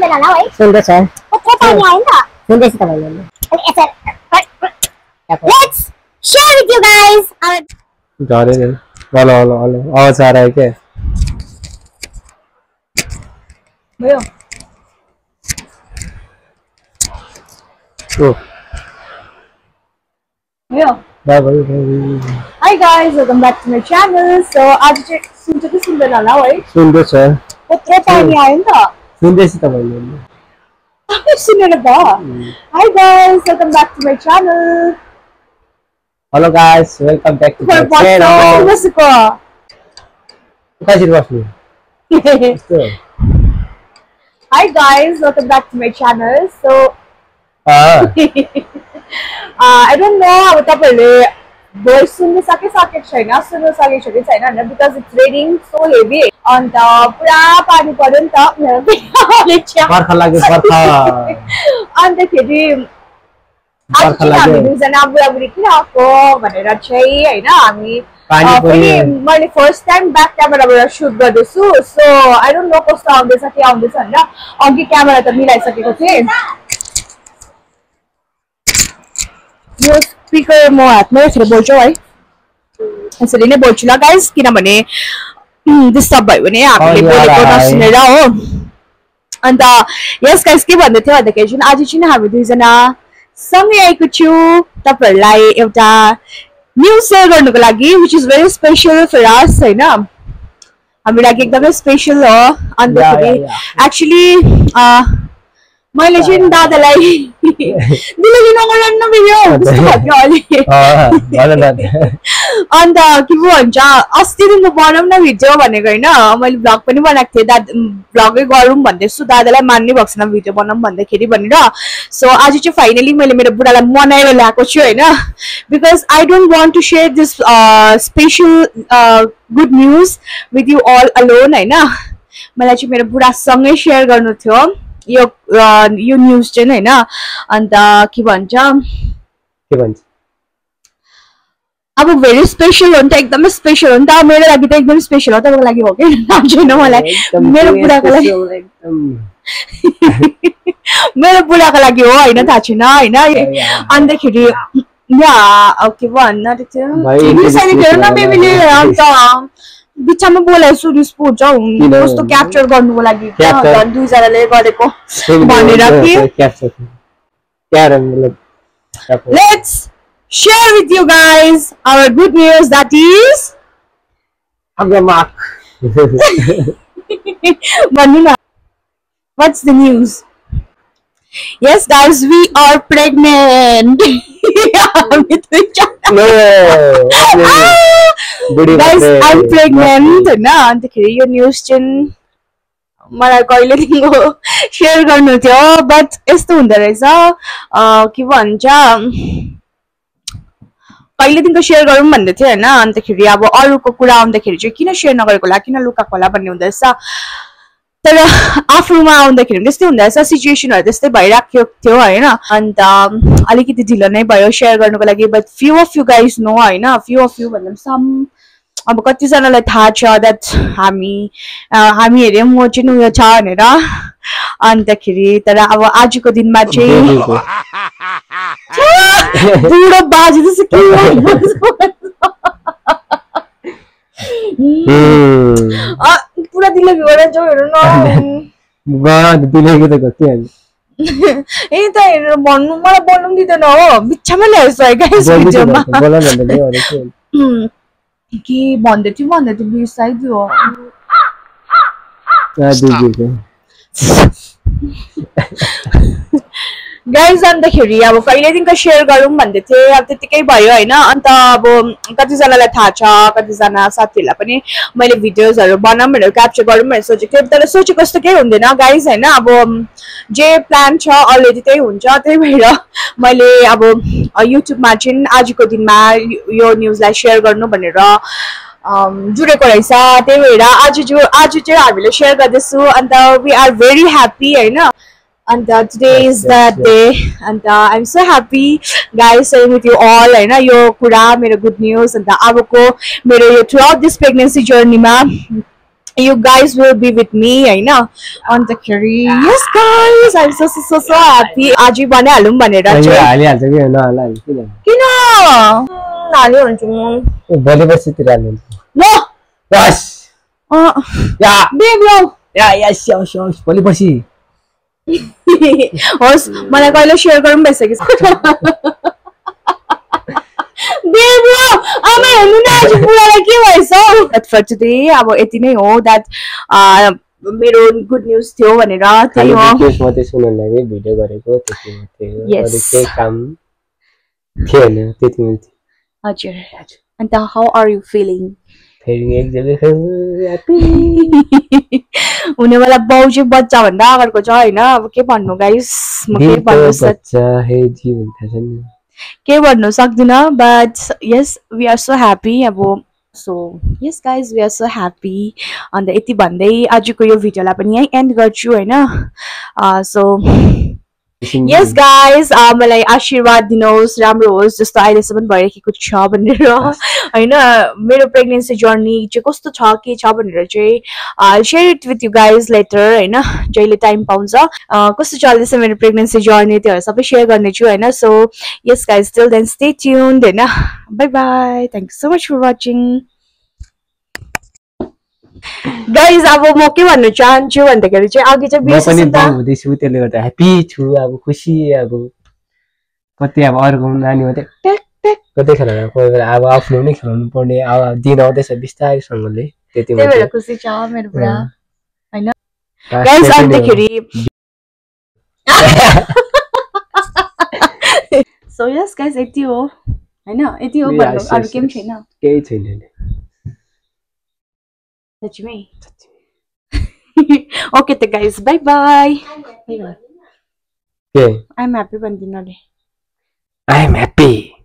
सुन्दैन होला है सुन्दैछ कत्रो पानी आयो नि त सुन्दैछ तपाईले अनि यसर let's share with you guys गरे नि हेलो हेलो हेलो आवाज आ रहा है क्या भयो ओ भयो bye bye Hi guys, welcome back to my channel. So आज चाहिँ सुन्छ कि सुन्दैन होला है सुन्दैछ कत्रो पानी आयो नि त सुन्दैछ तपाईले तपाईँ सुनेर त Hi guys, welcome back to my channel. Hello guys welcome back to my channel बसेको कसरी बस्नु Hi guys, welcome back to my channel. So I don't know अब तपाईहरुले voice सुन्न सकेको छैन सुन्न सकेको छैन because it's raining so heavy and पुरा पानी पर्यो नि त मेरो बर्खा लाग्यो बर्खा अन्तखेरि हामी दुईजना बुढाबुढी किन आएको भनेर चाहिँ होइन हामी मैले फर्स्ट टाइम ब्याक क्यामेराबाट सुट गर्दैछु सो आई डोन्ट नो कस्तो आउँदैछ के आउँदैछ भनेर अघि क्यामेरा त मिलाइसकेको थिएँ यो स्पिकर म हातमै राखेर बोल्छु है यसरी नै बोल्छु ल गाइस किनभने डिस्टर्ब भयो भने हामीले बोलेको नसुनेर हो अन्त यस गाइस के भन्दै थियो भन्दाखेरि चाहिँ आज चाहिँ हामी दुईजना सँगै आएको छु तपाईहरुलाई एउटा न्यूज शेयर गर्नको लागि which is very special for us हैन हाम्रो लागि एकदमै स्पेशल हो अन्तखेरि एक्चुअली मैले चाहिँ दादालाई दिल्ली नगर्न नबियो त्यस्तो भयो अलि अन्त के पो भन्छ अस्तिदेखिको बनाउँ न भिडियो भनेको होइन मैले भ्लग पनि बनाएको थिएँ भ्लगै गरौँ भन्दैछु दादालाई मान्नै भएको छैन भिडियो बनाऊँ भन्दाखेरि भनेर सो आज चाहिँ फाइनली मैले मेरो बुढालाई मनाएर ल्याएको छु होइन because I don't want to share this special good news with you all alone होइन मलाई चाहिँ मेरो बुढासँगै सेयर गर्नु थियो यो न्युज चाहिँ होइन अन्त के भन्छ अब भेरी स्पेशल हो नि त एकदमै स्पेशल हो नि त मेरो लागि त एकदमै स्पेशल हो तपाईँको लागि हो कि थाहा छैन मलाई मेरो बुढाको लागि मेरो बुढाको लागि हो होइन थाहा छैन होइन अन्तखेरि के भन्नु न बेबीले अन्त बिचमा बोलाइसु रिस पो हुन्छ कस्तो क्याप्चर गर्नुको लागि दुईजनाले गरेको भनेर कि let's share with you guys our good news that is Manuna. What's the news? Yes guys, we are pregnant. No. Guys, I'm pregnant. Na अन्तखेरि यो न्यूज चाहिँ मलाई कहिलेदेखिको शेयर गर्नु थियो बट यस्तो हुँदो रहेछ के भन्छ कहिलेदेखिको सेयर गरौँ भन्दै थियो होइन अन्तखेरि अब अरूको कुरा आउँदाखेरि चाहिँ किन सेयर नगरेको होला किन लुकाएको होला भन्ने हुँदो रहेछ तर आफूमा आउँदाखेरि त्यस्तै हुँदो रहेछ सिचुएसनहरू त्यस्तै भइराखेको थियो होइन अन्त अलिकति ढिलो नै भयो सेयर गर्नुको लागि but few of you guys no होइन फ्यु अफ यु भन्दा सम अब कतिजनालाई थाहा छ द्याट हामी हेऱ्यौँ म चाहिँ उयो छ भनेर अन्तखेरि तर अब आजको दिनमा चाहिँ बुढो बाजे जस्तो के पुरा दिले भिडियो जाऊ हेर्नु न दिलेको त कति ए त हेरेर भन्नु मलाई बोल्नु दिदैन हो बिच्छामा ल्याएछ है गाइस भिडियोमा के भन्दै थियो बिर्साइदियो गाइज अन्तखेरि अब कहिलेदेखिको सेयर गरौँ भन्दै थिएँ अब त्यतिकै भयो होइन अन्त अब कतिजनालाई थाहा छ कतिजना साथीहरूलाई पनि मैले भिडियोजहरू बनाऊँ भनेर क्याप्चर गरौँ भनेर सोचेको थिएँ तर सोचेको जस्तो केही हुँदैन गाइज होइन अब जे प्लान छ अलरेडी त्यही हुन्छ त्यही भएर मैले अब युट्युबमा चाहिँ आजको दिनमा यो न्युजलाई सेयर गर्नु भनेर जुडेको रहेछ त्यही भएर आज चाहिँ हामीले सेयर गर्दैछु अन्त वी आर भेरी ह्याप्पी होइन and today is that day and I'm so happy guys sharing with you all हैन यो कुरा मेरो good news and abको मेरो यो throughout this pregnancy journey मा you guys will be with me होइन अन्तखेरि yes guys I'm so happy आज बनाइहालौँ भनेर चाहिँ हालिहाल्छ कि नहाला किन हाल्यो हुन्छ म भोलि पर्सितिर हाल्नु ल बस या बेब ल या यस यस यस भोलि पर्सि होस् मलाई कहिले सेयर गरौँ भइसक्यो देव आमा हेर्नु न आज बुढालाई के भएछ बट फर टुडे अब यति नै हो द्याट मेरो गुड न्युज थियो भनेर त्यही हो केस मात्रै सुन्नु लागि भिडियो गरेको त्यति मात्रै हो अरु केही काम थिएन त्यति मात्रै हजुर अन्त हाउ आर यु फिलिङ फेरि एकदमै ह्यापी हुनेवाला बाउ चाहिँ बच्चा भन्दा अगाडिको छ होइन अब के भन्नु गाइस म के भन्नु बच्चा हे जीवन थाहा छ नि के भन्नु सक्दिनँ but yes we are so happy अब so yes guys we are so happy अन्त यति भन्दै आजको यो भिडियोलाई पनि यहीँ एन्ड गर्छु होइन सो यस गाइज मलाई आशीर्वाद दिनुहोस् राम्रो होस् जस्तो अहिलेसम्म भइरहेको छ भनेर होइन मेरो प्रेग्नेन्सी जर्नी चाहिँ कस्तो छ के छ भनेर चाहिँ share it with you guys letter होइन जहिले टाइम पाउँछ कस्तो चल्दैछ मेरो प्रेग्नेन्सी जर्नी त्योहरू सबै सेयर गर्नेछु होइन so yes guys till then stay tuned होइन bye bye thank you so much for watching guys अब म के भन्नु चाहन्छु भन्दाखेरि चाहिँ अघि चाहिँ हुँदैछु त्यसले गर्दा ह्याप्पी छु अब खुसी अब कति अब अर्को नानी मात्रै कतै खेलाउनु कोही बेला अब आफ्नो नै खेलाउनु पर्ने अब दिन आउँदैछ बिस्तारैसँगले त्यति मात्रै खुसी छ मेरो पुरा हैन गाइज अन्तखेरि सो यस गाइज यति हो हैन यति हो भन्नु अरु केही छैन केही छैन That's me. Okay, the guys. Bye bye. Okay. I'm happy, Bandinari. I'm happy.